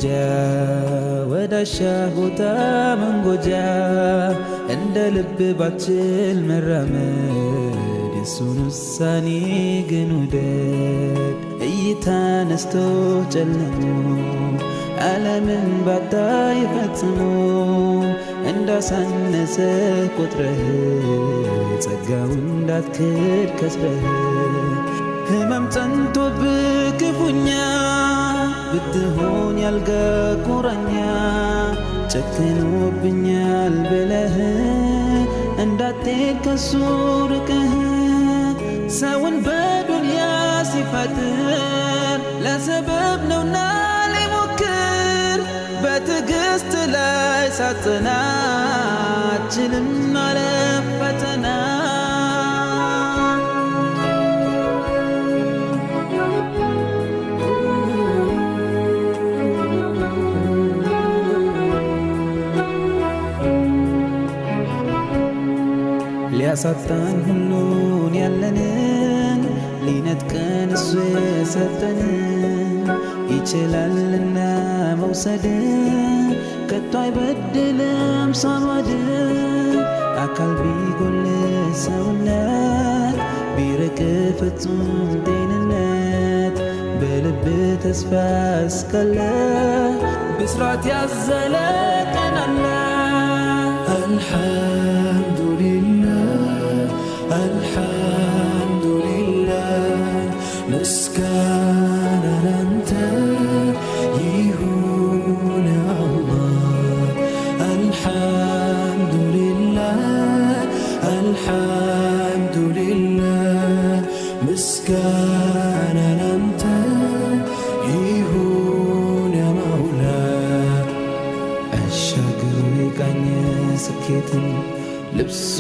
እርምጃ ወዳሻ ቦታ መንጎጃ እንደ ልብ ባችል መራመድ የሱን ውሳኔ ግን ውደድ። እይታ ነስቶ ጨልሞ ዓለምን ባታይ ፈጽሞ እንዳሳነሰ ቆጥረህ ጸጋውን እንዳትክድ ከስረህ ህመም ጸንቶብህ ክፉኛ ብትሆን ያልጋ ቁራኛ ጨክኖብኛል ብለህ እንዳትሄድ ከሱ ርቀህ ሰውን በዱንያ ሲፈጥር ለሰበብ ነውና ሊሞክር በትዕግስት ላይ ሳትጸና አትችልም ማለፍ ፈተና። ሊያሳጣን ሁሉን ያለንን ሊነጥቀን እሱ የሰጠንን ይችላልና መውሰድ ከቶ አይበድልም ሶመድ። አካል ቢጎል ሰውነት ቢርቅ ፍጹም ጤንነት በልብ ተስፋ እስካለ ብስራት ያዘለ ቀን አለ። الحمد لله الحمد لله ምስጋና ላንተ ይሁን አላህ። الحمد لله الحمد لله ምስጋና ላንተ ይሁን ያ መውላ። አሻግሮ የቃኘ ስኬትን ልብሷ